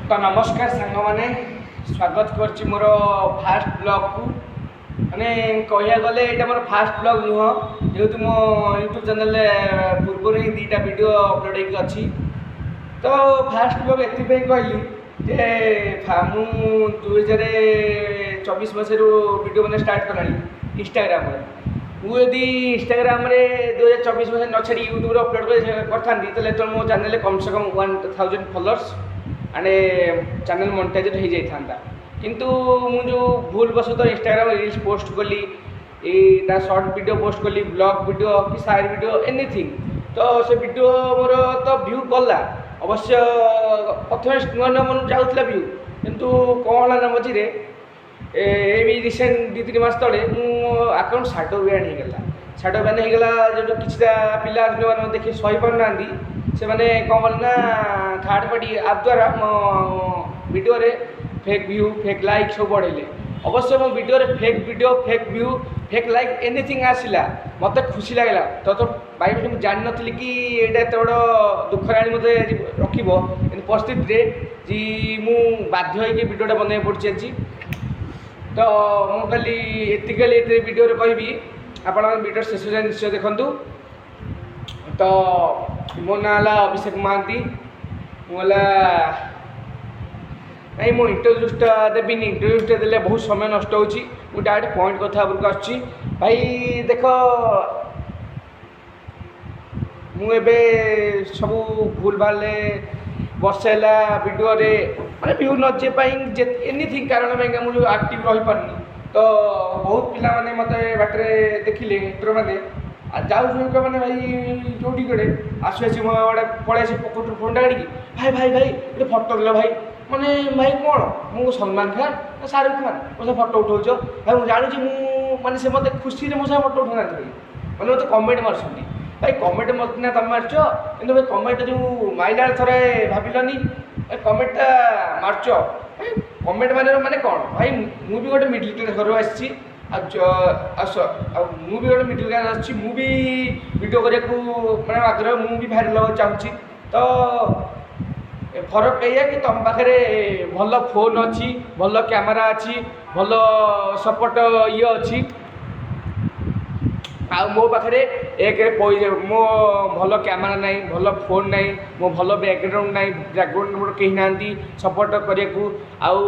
ତ ନମସ୍କାର ସାଙ୍ଗମାନେ, ସ୍ୱାଗତ କରୁଛି ମୋର ଫାଷ୍ଟ ବ୍ଲଗ୍କୁ। ମାନେ କହିବାକୁ ଗଲେ ଏଇଟା ମୋର ଫାଷ୍ଟ ବ୍ଲଗ୍ ନୁହଁ, ଯେହେତୁ ମୋ ୟୁଟ୍ୟୁବ୍ ଚ୍ୟାନେଲ୍ରେ ପୂର୍ବରୁ ହିଁ 2ଟା ଭିଡ଼ିଓ ଅପଲୋଡ଼ ହେଇକି ଅଛି। ତ ଫାଷ୍ଟ ବ୍ଲଗ୍ ଏଥିପାଇଁ କହିଲି ଯେ ମୁଁ 2024 ମସିହାରୁ ଭିଡ଼ିଓ ବନେଇବା ଷ୍ଟାର୍ଟ କଲାଣି ଇନଷ୍ଟାଗ୍ରାମରେ। ମୁଁ ଯଦି ଇନଷ୍ଟାଗ୍ରାମରେ 2024 ମସିହାରେ ନ ଛାଡ଼ି ୟୁଟ୍ୟୁବରେ ଅପଲୋଡ଼ କରିଥାନ୍ତି, ତାହେଲେ ଏତେବେଳେ ମୋ ଚ୍ୟାନେଲରେ କମ୍ ସେ କମ୍ 1000 ଫଲୋଅର୍ସ ଆଣ୍ଡ ଚ୍ୟାନେଲ୍ ମନିଟାଇଜ୍ ହେଇଯାଇଥାନ୍ତା। କିନ୍ତୁ ମୁଁ ଯେଉଁ ଭୁଲ ବଶତଃ ଇନଷ୍ଟାଗ୍ରାମରେ ରିଲ୍ସ ପୋଷ୍ଟ କଲି, ଏଇ ତା ସର୍ଟ ଭିଡ଼ିଓ ପୋଷ୍ଟ କଲି, ବ୍ଲଗ୍ ଭିଡ଼ିଓ କି ସାୟରି ଭିଡ଼ିଓ, ଏନିଥିଙ୍ଗ, ତ ସେ ଭିଡ଼ିଓ ମୋର ତ ଭ୍ୟୁ କଲା ଅବଶ୍ୟ। ପ୍ରଥମେ ନୂଆ ନୂଆ ମନକୁ ଯାଉଥିଲା ଭ୍ୟୁ। କିନ୍ତୁ କ'ଣ ହେଲା ନା ମଝିରେ ଏଇ ରିସେଣ୍ଟ 2-3 ମାସ ତଳେ ମୁଁ ଆକାଉଣ୍ଟ ସାଡ଼ୋ ବ୍ୟାନ୍ ହେଇଗଲା। ସାଡ଼ୋ ବ୍ୟାନ୍ ହେଇଗଲା ଯେହେତୁ, କିଛିଟା ପିଲା ଯେଉଁମାନେ ଦେଖି ସହିପାରୁନାହାନ୍ତି, ସେମାନେ କ'ଣ କଲେ ନା ଥାର୍ଡ଼ ପାର୍ଟି ଆପ୍ ଦ୍ୱାରା ମୋ ଭିଡ଼ିଓରେ ଫେକ୍ ଭ୍ୟୁ, ଫେକ୍ ଲାଇକ୍ ସବୁ ବଢ଼େଇଲେ। ଅବଶ୍ୟ ମୋ ଭିଡ଼ିଓରେ fake video, fake view, fake like, anything ଆସିଲା, ମୋତେ ଖୁସି ଲାଗିଲା। ତ ତ ଭାଇ, ମୁଁ ଜାଣିନଥିଲି କି ଏଇଟା ଏତେ ବଡ଼ ଦୁଃଖରେ ଆଣି ମୋତେ ରଖିବ ଏମିତି ପରିସ୍ଥିତିରେ ଯେ ମୁଁ ବାଧ୍ୟ ହେଇକି ଭିଡ଼ିଓଟା ବନେଇବାକୁ ପଡ଼ୁଛି ଆଜି। ତ ମୁଁ ଖାଲି ଏତିକି, ଖାଲି ଏଥିରେ ଭିଡ଼ିଓରେ କହିବି, ଆପଣ ଭିଡ଼ିଓ ଶେଷ ଯାଏଁ ନିଶ୍ଚୟ ଦେଖନ୍ତୁ। ତ ମୋ ନାଁ ହେଲା ଅଭିଷେକ ମହାନ୍ତି। ମୁଁ ହେଲା ନାଇଁ, ମୁଁ ଇଣ୍ଟ୍ରୋଡ୍ୟୁସଟା ଦେବିନି। ଇଣ୍ଟ୍ରୋଡ୍ୟୁସଟା ଦେଲେ ବହୁତ ସମୟ ନଷ୍ଟ ହେଉଛି। ମୁଁ ଡାଇରେକ୍ଟ ପଏଣ୍ଟ କଥା ଉପରକୁ ଆସୁଛି। ଭାଇ ଦେଖ, ମୁଁ ଏବେ ସବୁ ଭୁଲ ଭାଲରେ ବର୍ଷେ ହେଲା ଭିଡ଼ିଓରେ ମାନେ ଭ୍ୟୁ ନ ଯିବା ପାଇଁ, ଯେ ଏନିଥିଙ୍ଗ କାରଣ ପାଇଁକା ମୁଁ ଯେଉଁ ଆକ୍ଟିଭ୍ ରହିପାରୁନି। ତ ବହୁତ ପିଲାମାନେ ମୋତେ ବାଟରେ ଦେଖିଲେ, ହେଟର ମାନେ ଆଉ ଯାଉ ମାନେ ଭାଇ ଯେଉଁଠି ଗଲେ ଆସୁ ଆସି ମୋ ଗୋଟେ ପଳେଇ ଆସି ପକେଟରୁ ଫୋନ୍ଟା କାଢ଼ିକି, "ଭାଇ, ଭାଇ, ଭାଇ, ଗୋଟେ ଫଟୋ ଦେଲ ଭାଇ।" ମାନେ ଭାଇ କ'ଣ, ମୁଁ ସଲମାନ ଖାନ୍ ନା ଶାହରୁଖ ଖାନ୍ ମୋ ସହ ଫଟୋ ଉଠାଉଛ ଭାଇ? ମୁଁ ଜାଣୁଛି ମୁଁ ମାନେ ସେ ମୋତେ ଖୁସିରେ ମୋ ସାଙ୍ଗେ ଫଟୋ ଉଠାଉନାହାନ୍ତି ଭାଇ, ମାନେ ମୋତେ କମେଣ୍ଟ ମାରୁଛନ୍ତି। ଭାଇ, କମେଣ୍ଟ ମୋତେ ନା ତମେ ମାରୁଛ, କିନ୍ତୁ ଭାଇ କମେଣ୍ଟ ଯେଉଁ ମାଇଲା ବେଳେ ଥରେ ଭାବିଲନି ଏ କମେଣ୍ଟଟା ମାରୁଛ? ଭାଇ, କମେଣ୍ଟ ମାନେ ମାନେ କ'ଣ ଭାଇ? ମୁଁ ବି ଗୋଟେ ମିଡ଼ିଲ୍ କ୍ଲାସ୍ ଘରୁ ଆସିଛି ଆଉ ମୁଁ ବି ଗୋଟେ ମିଡ଼ିଲ୍ କ୍ଲାସ୍ ଆସିଛି। ମୁଁ ବି ଭିଡ଼ିଓ କରିବାକୁ ମାନେ ଆଗ୍ରହ, ମୁଁ ବି ଭାଇରାଲ୍ ହେବାକୁ ଚାହୁଁଛି। ତ ଏ ଫରକ ଏଇଆ କି ତୁମ ପାଖରେ ଭଲ ଫୋନ୍ ଅଛି, ଭଲ କ୍ୟାମେରା ଅଛି, ଭଲ ସପୋର୍ଟ ଇଏ ଅଛି, ଆଉ ମୋ ପାଖରେ ଏକରେ ପଇସା, ମୋ ଭଲ କ୍ୟାମେରା ନାହିଁ, ଭଲ ଫୋନ୍ ନାହିଁ, ମୋ ଭଲ ବ୍ୟାକଗ୍ରାଉଣ୍ଡ ନାହିଁ, ବ୍ୟାକଗ୍ରାଉଣ୍ଡ ମୋର କେହି ନାହାନ୍ତି ସପୋର୍ଟ କରିବାକୁ। ଆଉ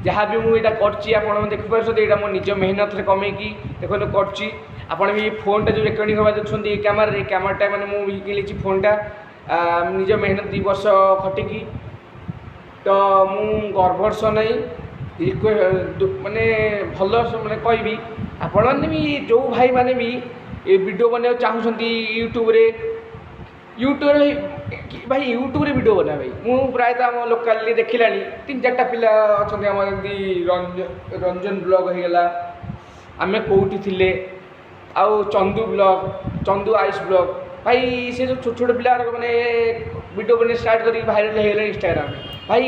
ଯାହା ବି ମୁଁ ଏଇଟା କରୁଛି, ଆପଣ ଦେଖିପାରୁଛନ୍ତି, ଏଇଟା ମୋ ନିଜ ମେହନତରେ କମେଇକି ଦେଖନ୍ତୁ କରୁଛି। ଆପଣ ବି ଫୋନ୍ଟା ଯେଉଁ ରେକର୍ଡ଼ିଂ ହେବା ଦେଖୁଛନ୍ତି ଏଇ କ୍ୟାମେରାରେ, ଏଇ କ୍ୟାମେରାଟା ମାନେ ମୁଁ ବି କିଣିଛି ଫୋନ୍ଟା ନିଜ ମେହନତ 2 ବର୍ଷ ଖଟିକି। ତ ମୁଁ ଗର୍ବର ସହ ନାହିଁ, ମାନେ ଭଲ ମାନେ କହିବି, ଆପଣମାନେ ବି ଯେଉଁ ଭାଇମାନେ ବି ଏ ଭିଡ଼ିଓ ବନେଇବାକୁ ଚାହୁଁଛନ୍ତି ୟୁଟ୍ୟୁବରେ, ୟୁଟ୍ୟୁବରେ ଭାଇ, ୟୁଟ୍ୟୁବରେ ଭିଡ଼ିଓ ବନା ଭାଇ। ମୁଁ ପ୍ରାୟତଃ ଆମ ଲୋକାଲି ଦେଖିଲାଣି, ତିନି ଚାରିଟା ପିଲା ଅଛନ୍ତି ଆମର, ଯେମିତି ରଞ୍ଜନ ବ୍ଲଗ୍ ହେଇଗଲା, ଆମେ କେଉଁଠି ଥିଲେ, ଆଉ Chandu blog, Chandu ice blog. ଭାଇ, ସେ ଯେଉଁ ଛୋଟ ଛୋଟ ପିଲା ମାନେ ଭିଡ଼ିଓ ବନେଇ ଷ୍ଟାର୍ଟ କରିକି ଭାଇରାଲ୍ ହେଇଗଲେଣି ଇନଷ୍ଟାଗ୍ରାମରେ। ଭାଇ,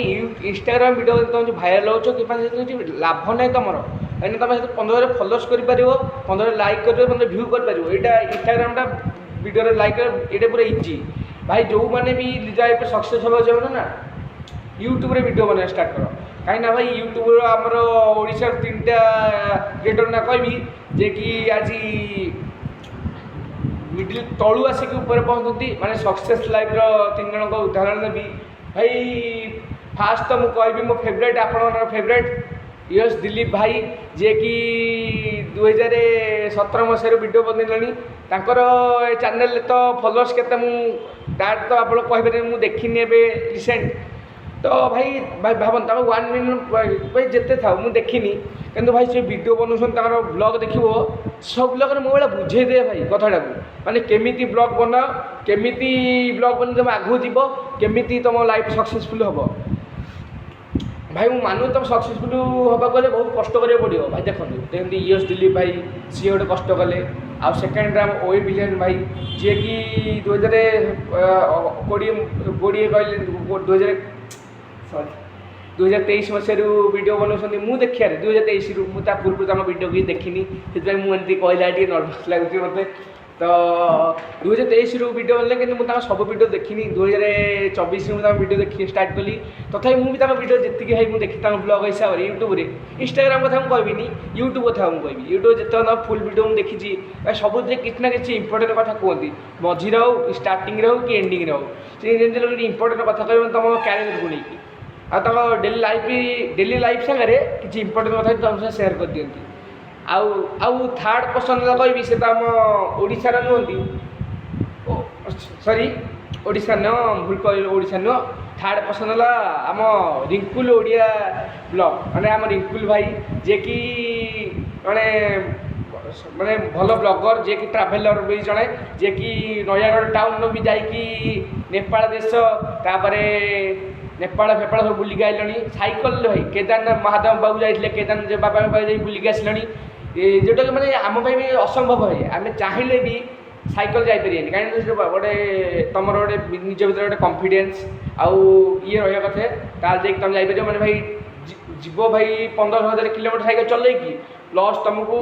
ଇନଷ୍ଟାଗ୍ରାମ ଭିଡ଼ିଓ ତମେ ଯେଉଁ ଭାଇରାଲ୍ ହେଉଛ କିମ୍ବା ସେଥିରେ କିଛି ଲାଭ ନାହିଁ ତୁମର। କାହିଁକିନା ତୁମେ ସେଥିରେ 15,000 ଫଲୋଅର୍ସ କରିପାରିବ, 15,000 ଲାଇକ୍ କରିପାରିବ, 15 ଭ୍ୟୁ କରିପାରିବ। ଏଇଟା ଇନଷ୍ଟାଗ୍ରାମଟା ଭିଡ଼ିଓରେ ଲାଇକ୍, ଏଇଟା ପୁରା ଇଜି। ଭାଇ, ଯେଉଁମାନେ ବି ନିଜ ଲାଇଫ୍ରେ ସକ୍ସେସ୍ ହେବାକୁ ଚାହୁଁଛ ନା, ୟୁଟ୍ୟୁବରେ ଭିଡ଼ିଓ ବନେଇବା ଷ୍ଟାର୍ଟ କର। କାହିଁକିନା ଭାଇ, ୟୁଟ୍ୟୁବର ଆମର ଓଡ଼ିଶାର ତିନିଟା କ୍ରିଏଟର୍ ନା କହିବି, ଯେ କି ଆଜି ମିଡ଼ିଲ୍ ତଳୁ ଆସିକି ଉପରେ ପହଞ୍ଚନ୍ତି, ମାନେ ସକ୍ସେସ୍ ଲାଇଫ୍ର ତିନି ଜଣଙ୍କ ଉଦାହରଣ ଦେବି। ଭାଇ, ଫାଷ୍ଟ ତ ମୁଁ କହିବି ମୋ ଫେଭରାଇଟ୍, ଆପଣଙ୍କର ଫେଭରାଇଟ୍ ୟସ୍ ଦିଲୀପ ଭାଇ, ଯିଏକି 2017 ମସିହାରୁ ଭିଡ଼ିଓ ବନେଇଲେଣି। ତାଙ୍କର ଏ ଚ୍ୟାନେଲରେ ତ ଫଲୋଅର୍ସ କେତେ ମୁଁ ତାର ତ ଆପଣ କହିପାରିବେନି, ମୁଁ ଦେଖିନି ଏବେ ରିସେଣ୍ଟ। ତ ଭାଇ, ଭାଇ ଭାବନ୍ତୁ ତମେ 1 ମିଲିୟନ୍ ଭାଇ ଯେତେ ଥାଉ, ମୁଁ ଦେଖିନି। କିନ୍ତୁ ଭାଇ, ସେ ଭିଡ଼ିଓ ବନାଉଛନ୍ତି, ତାଙ୍କର ବ୍ଲଗ୍ ଦେଖିବ, ସବୁ ବ୍ଲଗ୍ରେ ମୋ ଭଳିଆ ବୁଝେଇଦେବେ ଭାଇ କଥାଟାକୁ, ମାନେ କେମିତି ବ୍ଲଗ୍ ବନାଅ, କେମିତି ବ୍ଲଗ୍ ବନେଇ ତୁମେ ଆଗକୁ ଯିବ, କେମିତି ତୁମ ଲାଇଫ୍ ସକ୍ସେସଫୁଲ୍ ହେବ। ଭାଇ, ମୁଁ ମାନୁଛି, ତୁମେ ସକ୍ସେସଫୁଲ୍ ହେବାକୁ ହେଲେ ବହୁତ କଷ୍ଟ କରିବାକୁ ପଡ଼ିବ। ଭାଇ ଦେଖନ୍ତୁ, ଯେମିତି ୟସ୍ ଦିଲୀପ ଭାଇ, ସିଏ ଗୋଟେ କଷ୍ଟ କଲେ। ଆଉ ସେକେଣ୍ଡରେ ଆମ ଓଇ ବିଲିୟନ ଭାଇ, ଯିଏକି 2020, 20 କହିଲେ 2000, ସରି, 2023 ମସିହାରୁ ଭିଡ଼ିଓ ବନାଉଛନ୍ତି ମୁଁ ଦେଖିବାରେ 2023ରୁ। ମୁଁ ତା ପୂର୍ବରୁ ତାଙ୍କ ଭିଡ଼ିଓ କିଛି ଦେଖିନି, ସେଥିପାଇଁ ମୁଁ ଏମିତି କହିଲା ଟିକେ ନର୍ଭସ୍ ଲାଗୁଛି ମୋତେ। ତ 2023ରୁ ଭିଡ଼ିଓ ବନେଇଲେ, କିନ୍ତୁ ମୁଁ ତାଙ୍କ ସବୁ ଭିଡ଼ିଓ ଦେଖିନି। 2024ରୁ ମୁଁ ତାଙ୍କ ଭିଡ଼ିଓ ଦେଖି ଷ୍ଟାର୍ଟ କଲି। ତଥାପି ମୁଁ ବି ତାଙ୍କ ଭିଡ଼ିଓ ଯେତିକି ଭାଇ ମୁଁ ଦେଖି, ତାଙ୍କ ବ୍ଲଗ୍ ହିସାବରେ ୟୁଟ୍ୟୁବରେ, ଇନଷ୍ଟାଗ୍ରାମ କଥା ମୁଁ କହିବିନି, ୟୁଟ୍ୟୁବ୍ କଥା ମୁଁ କହିବି। ୟୁଟ୍ୟୁବ୍ ଯେତେବେଳେ ତାଙ୍କ ଫୁଲ୍ ଭିଡ଼ିଓ ମୁଁ ଦେଖିଛି ଭାଇ, ସବୁଥିରେ କିଛି ନା କିଛି ଇମ୍ପୋର୍ଟାଣ୍ଟ କଥା କୁହନ୍ତି, ମଝିରେ ହଉ କି ଷ୍ଟାର୍ଟିଂରେ ହଉ କି ଏଣ୍ଡିଂରେ ହଉ। ସେ ଯେମିତି ଗୋଟେ ଇମ୍ପୋର୍ଟାଣ୍ଟ କଥା କହିବେ ତୁମ କ୍ୟାରିୟରକୁ ନେଇକି, ଆଉ ତାଙ୍କ ଡେଲି ଲାଇଫ୍ ସାଙ୍ଗରେ କିଛି ଇମ୍ପୋର୍ଟାଣ୍ଟ କଥା ବି ତୁମ ସହ ସେୟାର କରିଦିଅନ୍ତି। ଆଉ ଥାର୍ଡ଼ ପର୍ସନ୍ ହେଲା କହିବି, ସେ ତ ଆମ ଓଡ଼ିଶାର ନୁହନ୍ତି, ସରି, ଓଡ଼ିଶା ନୁହଁ, ଭୁଲ କହିଲି, ଓଡ଼ିଶା ନୁହଁ। ଥାର୍ଡ଼ ପର୍ସନ୍ ହେଲା ଆମ ରିଙ୍କୁଲ ଓଡ଼ିଆ ବ୍ଲଗ୍, ମାନେ ଆମ ରିଙ୍କୁଲ ଭାଇ, ଯିଏକି ଜଣେ ମାନେ ଭଲ ବ୍ଲଗର୍, ଯିଏକି ଟ୍ରାଭେଲର୍ ବି ଜଣେ, ଯିଏକି ନୟାଗଡ଼ ଟାଉନ୍ରୁ ବି ଯାଇକି ନେପାଳ ଦେଶ, ତାପରେ ନେପାଳ ଫେପାଳ ସବୁ ବୁଲିକି ଆଇଲେଣି ସାଇକେଲରେ। ଭାଇ କେଦାରନାଥ ମହାଦେବ ପାଖକୁ ଯାଇଥିଲେ, କେଦାରନାଥ ବାବାଙ୍କ ପାଖକୁ ଯାଇ ବୁଲିକି ଆସିଲେଣି, ଯେଉଁଟାକି ମାନେ ଆମ ପାଇଁ ବି ଅସମ୍ଭବ ଭାଇ। ଆମେ ଚାହିଁଲେ ବି ସାଇକେଲ ଯାଇପାରିବାନି, କାହିଁକି ନା ଗୋଟେ ତୁମର ଗୋଟେ ନିଜ ଭିତରେ ଗୋଟେ କନଫିଡେନ୍ସ ଆଉ ଇଏ ରହିବା କଥା, ତାହେଲେ ଯାଇକି ତୁମେ ଯାଇପାରିବ। ମାନେ ଭାଇ ଯିବ ଭାଇ 15,000 କିଲୋମିଟର ସାଇକେଲ ଚଲେଇକି, ପ୍ଲସ୍ ତୁମକୁ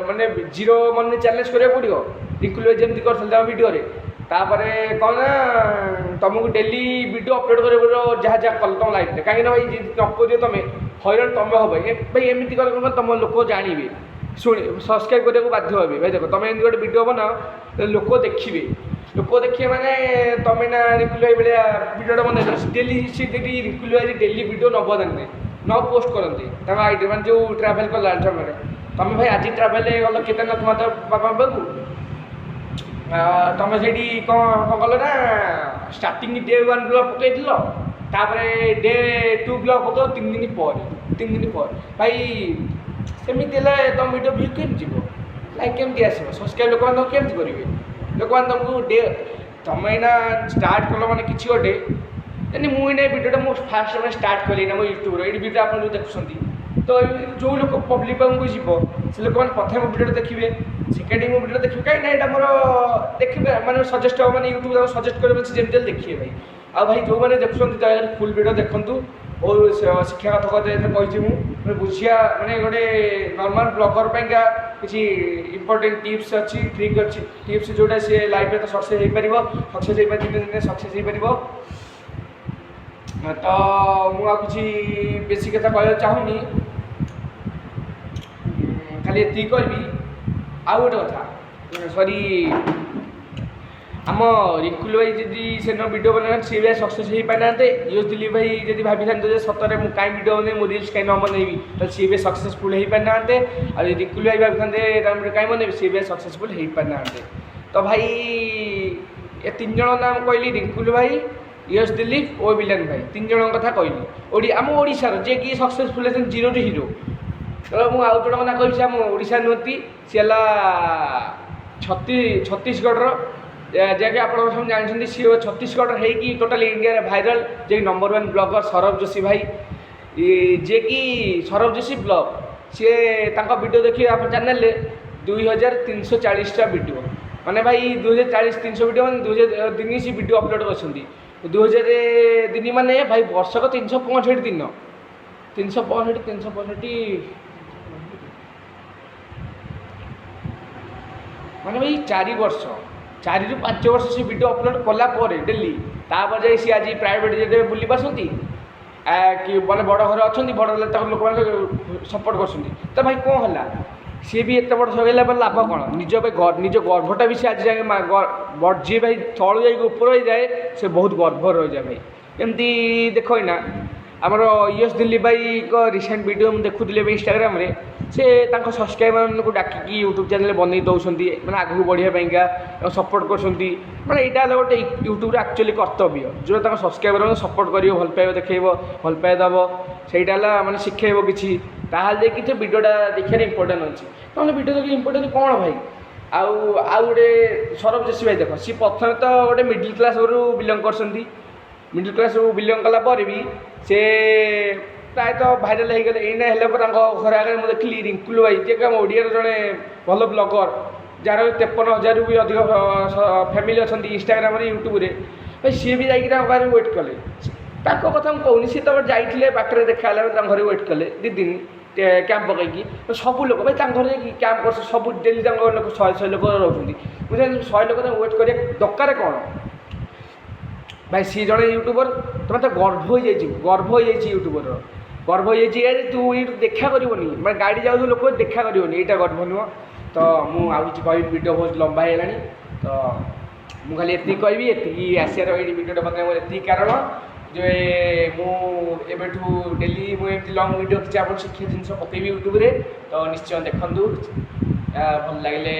ମାନେ ଜିରୋ ମନି ଚ୍ୟାଲେଞ୍ଜ କରିବାକୁ ପଡ଼ିବ, ରିଙ୍କୁଲ ଭାଇ ଯେମିତି କରିଥିଲେ ତାଙ୍କ ଭିଡ଼ିଓରେ। ତାପରେ କ'ଣ ନା ତୁମକୁ ଡେଲି ଭିଡ଼ିଓ ଅପଲୋଡ଼ କରିବାକୁ ପଡ଼ିବ, ଯାହା ଯାହା କଲ ତୁମ ଲାଇଫ୍ରେ। କାହିଁକିନା ଭାଇ ଯଦି ନ କରିବ, ତୁମେ ହଇରାଣ ତୁମେ ହେବ ଭାଇ। ଏମିତି କଲେ କ'ଣ, ତୁମ ଲୋକ ଜାଣିବେ, ଶୁଣି ସବସ୍କ୍ରାଇବ୍ କରିବାକୁ ବାଧ୍ୟ ହେବେ। ଭାଇ ଦେଖ, ତୁମେ ଏମିତି ଗୋଟେ ଭିଡ଼ିଓ ବନାଅ, ଲୋକ ଦେଖିବେ। ଲୋକ ଦେଖିବେ ମାନେ ତୁମେ ନା ରିଙ୍କୁଲ ଭାଇ ଭଳିଆ ଭିଡ଼ିଓଟା ବନେଇଲ ଡେଲି। ସେ ଯଦି ରିଙ୍କୁଲ ଭାଇ ଡେଲି ଭିଡ଼ିଓ ନ ବନାନ୍ତେ, ନ ପୋଷ୍ଟ କରନ୍ତି ତାଙ୍କ ଆଇଡ଼ିରେ, ମାନେ ଯେଉଁ ଟ୍ରାଭେଲ୍ କଲା ସମୟରେ, ତୁମେ ଭାଇ ଆଜି ଟ୍ରାଭେଲ୍ ଗଲ କେଦାରନାଥ ମହାଦେବ ବାବାଙ୍କ ପାଖକୁ, ତୁମେ ସେଇଠି କ'ଣ କ'ଣ କଲ ନା ଷ୍ଟାର୍ଟିଂ ଡେ ୱାନ୍ ବ୍ଲଗ୍ ପକାଇଥିଲ, ତାପରେ ଡେ ଟୁ ବ୍ଲଗ୍ ପକାଅ 3 ଦିନ ପରେ, 3 ଦିନ ପରେ। ଭାଇ ସେମିତି ହେଲେ ତୁମ ଭିଡ଼ିଓ ଭ୍ୟୁ କେମିତି ଯିବ? ଲାଇକ୍ କେମିତି ଆସିବ? ସବସ୍କ୍ରାଇବ୍ ଲୋକମାନେ ତମକୁ କେମିତି କରିବେ? ଲୋକମାନେ ତୁମକୁ ଡେ ତୁମେ ଏଇନା ଷ୍ଟାର୍ଟ କଲ ମାନେ କିଛି ଗୋଟେ, ଯେମିତି ମୁଁ ଏଇନା ଏ ଭିଡ଼ିଓଟା ମୁଁ ଫାଷ୍ଟ ମାନେ ଷ୍ଟାର୍ଟ କଲି ଏଇନା ମୋ ୟୁଟ୍ୟୁବ୍ର, ଏଇଠି ଭିଡ଼ିଓ ଆପଣ ଯେଉଁ ଦେଖୁଛନ୍ତି, ତ ଯେଉଁ ଲୋକ ପବ୍ଲିକ୍ ପାଖକୁ ଯିବ, ସେ ଲୋକମାନେ ପ୍ରଥମେ ମୋ ଭିଡ଼ିଓଟା ଦେଖିବେ, ସେକେଣ୍ଡ ମୋ ଭିଡ଼ିଓଟା ଦେଖିବେ। କାହିଁକି ନା ଏଇଟା ମୋର ଦେଖିବେ ମାନେ ସଜେଷ୍ଟ ହେବ, ମାନେ ୟୁଟ୍ୟୁବ୍ ତାଙ୍କୁ ସଜେଷ୍ଟ କରିବ, ସେ ଯେମିତି ହେଲେ ଦେଖିବେ ଭାଇ। ଆଉ ଭାଇ ଯେଉଁମାନେ ଦେଖୁଛନ୍ତି, ଦୟାକରି ଫୁଲ୍ ଭିଡ଼ିଓ ଦେଖନ୍ତୁ। ବହୁତ ଶିକ୍ଷା କଥା ଏଥିରେ କହିଛି ମୁଁ, ମାନେ ବୁଝିବା, ମାନେ ଗୋଟେ ନର୍ମାଲ୍ ବ୍ଲଗର୍ ପାଇଁକା କିଛି ଇମ୍ପୋର୍ଟାଣ୍ଟ ଟିପ୍ସ ଅଛି, ଟ୍ରିକ୍ ଅଛି, ଟିପ୍ସ, ଯେଉଁଟା ସିଏ ଲାଇଫ୍ରେ ତ ସକ୍ସେସ୍ ହେଇପାରିବ, ସକ୍ସେସ୍ ହେଇପାରିବ, ଦିନେ ଦିନେ ସକ୍ସେସ୍ ହେଇପାରିବ। ତ ମୁଁ ଆଉ କିଛି ବେଶୀ କଥା କହିବାକୁ ଚାହୁଁନି, ଖାଲି ଏତିକି କହିବି। ଆଉ ଗୋଟେ କଥା, ସରି, ଆମ ରିଙ୍କୁଲ ଭାଇ ଯଦି ସେଦିନ ଭିଡ଼ିଓ ବନେଇଥାନ୍ତେ, ସିଏ ବି ସକ୍ସେସ୍ ହେଇପାରିନାହାନ୍ତେ। ୟୋଶ ଦିଲ୍ଲୀପ ଭାଇ ଯଦି ଭାବିଥାନ୍ତେ ଯେ ସତରେ ମୁଁ କାହିଁ ଭିଡ଼ିଓ ବନେଇବି, ମୁଁ ରିଲ୍ସ କାହିଁ ନ ବନେଇବି, ତାହେଲେ ସିଏ ବି ସକ୍ସେସଫୁଲ୍ ହେଇପାରିନାହାନ୍ତେ। ଆଉ ଯଦି ରିଙ୍କୁଲ ଭାଇ ଭାବିଥାନ୍ତେ ତାଙ୍କ ଭିଡ଼ିଓ କାହିଁ ବନେଇବି, ସିଏ ବି ସକ୍ସେସଫୁଲ୍ ହେଇପାରିନାହାନ୍ତେ। ତ ଭାଇ ଏ ତିନି ଜଣ ନାଁ ମୁଁ କହିଲି, ରିଙ୍କୁଲ ଭାଇ, ୟୋଶ ଦିଲ୍ଲୀପ ଓ ବିଲାନ ଭାଇ, ତିନି ଜଣଙ୍କ କଥା କହିଲି ଆମ ଓଡ଼ିଶାର, ଯିଏକି ସକ୍ସେସଫୁଲ୍ ହେଇଛନ୍ତି ଜିରୋ ଟୁ ହିରୋ। ତ ମୁଁ ଆଉ ଜଣଙ୍କ ନାଁ କହିବି, ସେ ଆମ ଓଡ଼ିଶା ନୁହନ୍ତି, ସିଏ ହେଲା ଛତିଶଗଡ଼ର, ଯାହାକି ଆପଣ ସବୁ ଜାଣିଛନ୍ତି। ସିଏ ଛତିଶଗଡ଼ର ହେଇକି ଟୋଟାଲି ଇଣ୍ଡିଆରେ ଭାଇରାଲ୍, ଯିଏକି number one blogger Saurabh Joshi ଭାଇ, ଯିଏକି ସୌରଭ ଯୋଶୀ ବ୍ଲଗ୍। ସିଏ ତାଙ୍କ ଭିଡ଼ିଓ ଦେଖିବେ ଆପଣ ଚ୍ୟାନେଲରେ 2340ଟା ଭିଡ଼ିଓ, ମାନେ ଭାଇ 2040 300 ଭିଡ଼ିଓ, ମାନେ 2000 ଦିନ ସେ ଭିଡ଼ିଓ ଅପଲୋଡ଼ କରିଛନ୍ତି। 2000 ଦିନ ମାନେ ଭାଇ ବର୍ଷକ 365 ଦିନ, 365, 365 ମାନେ ଭାଇ 4 ବର୍ଷ, 4ରୁ 5 ବର୍ଷ ସେ ଭିଡ଼ିଓ ଅପଲୋଡ଼ କଲା ପରେ ଡେଲି, ତାପରେ ଯାଇ ସିଏ ଆଜି ପ୍ରାଇଭେଟ୍ ଜେଟ୍ରେ ବୁଲି ପାରୁଛନ୍ତି କି ମାନେ ବଡ଼ ଘରେ ଅଛନ୍ତି, ବଡ଼ ହେଲେ ତାକୁ ଲୋକମାନେ ସପୋର୍ଟ କରୁଛନ୍ତି। ତ ଭାଇ କ'ଣ ହେଲା? ସିଏ ବି ଏତେ ବଡ଼ ହେଲା ପରେ ଲାଭ କ'ଣ? ନିଜ ପାଇଁ ନିଜ ଗର୍ଭଟା ବି ସେ ଆଜି ଯାଏଁ, ଯିଏ ଭାଇ ତଳୁ ଯାଇକି ଉପର ହେଇଯାଏ, ସେ ବହୁତ ଗର୍ବ ରହିଯାଏ ଭାଇ। ଏମିତି ଦେଖ, ଏଇନା ଆମର ୟଶ ଦିଲ୍ଲୀପ ଭାଇଙ୍କ ରିସେଣ୍ଟ ଭିଡ଼ିଓ ମୁଁ ଦେଖୁଥିଲି ଏବେ ଇନଷ୍ଟାଗ୍ରାମରେ, ସେ ତାଙ୍କ ସବସ୍କ୍ରାଇବରମାନଙ୍କୁ ଡାକିକି ୟୁଟ୍ୟୁବ୍ ଚ୍ୟାନେଲ୍ ବନେଇ ଦେଉଛନ୍ତି, ମାନେ ଆଗକୁ ବଢ଼ିବା ପାଇଁକା ସପୋର୍ଟ କରୁଛନ୍ତି। ମାନେ ଏଇଟା ହେଲା ଗୋଟେ ୟୁଟ୍ୟୁବ୍ର ଆକ୍ଚୁଆଲି କର୍ତ୍ତବ୍ୟ, ଯେଉଁଟା ତାଙ୍କ ସବସ୍କ୍ରାଇବରମାନଙ୍କୁ ସପୋର୍ଟ କରିବ, ଭଲ ପାଇବା ଦେଖେଇବ, ଭଲ ପାଇବା ଦେବ, ସେଇଟା ହେଲା ମାନେ ଶିଖେଇବ କିଛି, ତାହେଲେ ଯାଇକି ସେ ଭିଡ଼ିଓଟା ଦେଖିବାରେ ଇମ୍ପୋର୍ଟାଣ୍ଟ ଅଛି। ନହେଲେ ଭିଡ଼ିଓ ଦେଖିଲେ ଇମ୍ପୋର୍ଟାଣ୍ଟ କ'ଣ ଭାଇ? ଆଉ ଗୋଟେ ସୌରଭ ଯୋଶୀ ଭାଇ ଦେଖ, ସିଏ ପ୍ରଥମେ ତ ଗୋଟେ ମିଡ଼ିଲ୍ କ୍ଲାସ୍ରୁ ବିଲଙ୍ଗ କରୁଛନ୍ତି। ମିଡ଼ିଲ୍ କ୍ଲାସ୍ରୁ ବିଲଙ୍ଗ କଲା ପରେ ବି ସେ ପ୍ରାୟତଃ ଭାଇରାଲ୍ ହେଇଗଲେ। ଏଇନା ହେଲା ପରେ ତାଙ୍କ ଘର ଆଗରେ ମୁଁ ଦେଖିଲି ରିଙ୍କୁଲ ଭାଇ, ଯିଏକି ଆମ ଓଡ଼ିଆର ଜଣେ ଭଲ ବ୍ଲଗର୍, ଯାହାର 53 ହଜାରରୁ ବି ଅଧିକ ଫ୍ୟାମିଲି ଅଛନ୍ତି ଇନଷ୍ଟାଗ୍ରାମରେ, ୟୁଟ୍ୟୁବରେ, ଭାଇ ସିଏ ବି ଯାଇକି ତାଙ୍କ ପାଖରେ ୱେଟ୍ କଲେ। ତାଙ୍କ କଥା ମୁଁ କହୁନି, ସିଏ ତ ଯାଇଥିଲେ, ବାଟରେ ଦେଖା ହେଲା, ତାଙ୍କ ଘରେ ୱେଟ୍ କଲେ 2 ଦିନ। କ୍ୟାମ୍ପ ପକାଇକି। ତ ସବୁ ଲୋକ ଭାଇ ତାଙ୍କ ଘରେ ଯାଇକି କ୍ୟାମ୍ପ କରୁଛନ୍ତି ସବୁ ଡେଲି। ତାଙ୍କ ଘରେ ଲୋକ ଶହେ ଶହେ ଲୋକ ରହୁଛନ୍ତି, ବୁଝିଲେ? 100 ଲୋକ ତାଙ୍କୁ ୱେଟ୍ କରିବା ଦରକାର କ'ଣ ଭାଇ? ସିଏ ଜଣେ ୟୁଟ୍ୟୁବର, ତମେ ତ ଗର୍ବ ହେଇଯାଇଛି, ଗର୍ବ ହେଇଯାଇଛି, ୟୁଟ୍ୟୁବରର ଗର୍ବ ହେଇଯାଇଛି। ଆରେ ତୁ ଏଇଠୁ ଦେଖା କରିବନି, ମାନେ ଗାଡ଼ି ଯାଉଥିବ ଲୋକ ଦେଖା କରିବନି, ଏଇଟା ଗର୍ବ ନୁହଁ ତ? ମୁଁ ଆଉ କିଛି କହିବି, ଭିଡ଼ିଓ ବହୁତ ଲମ୍ବା ହେଇଗଲାଣି। ତ ମୁଁ ଖାଲି ଏତିକି କହିବି, ଏତିକି ଆସିବାର ଏଇଠି ଭିଡ଼ିଓଟା ବନେଇବା ମୋର ଏତିକି କାରଣ ଯେ ମୁଁ ଏବେଠୁ ଡେଲି ମୁଁ ଏମିତି ଲଙ୍ଗ୍ ଭିଡ଼ିଓ କିଛି ଆପଣ ଶିଖିବା ଜିନିଷ ପକେଇବି ୟୁଟ୍ୟୁବରେ। ତ ନିଶ୍ଚୟ ଦେଖନ୍ତୁ, ଭଲ ଲାଗିଲେ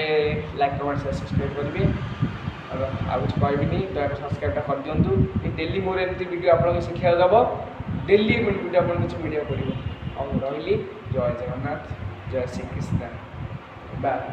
ଲାଇକ୍, କମେଣ୍ଟ, ସେୟାର, ସବସ୍କ୍ରାଇବ୍ କରିବେ। ଆଉ ଆଉ କିଛି କହିବିନି, ଦୟାକରି ସବସ୍କ୍ରାଇବ୍ଟା କରିଦିଅନ୍ତୁ। ଡେଲି ମୋର ଏମିତି ଭିଡ଼ିଓ ଆପଣଙ୍କୁ ଶିଖିବାକୁ ଦେବ, ଡେଲି ଏମିତି ଭିଡ଼ିଓ ଆପଣଙ୍କୁ କିଛି ମିଳିବାକୁ ପଡ଼ିବ। ଆଉ ମୁଁ ରହିଲି, ଜୟ ଜଗନ୍ନାଥ, ଜୟ ଶ୍ରୀକୃଷ୍ଣ, ବାଏ।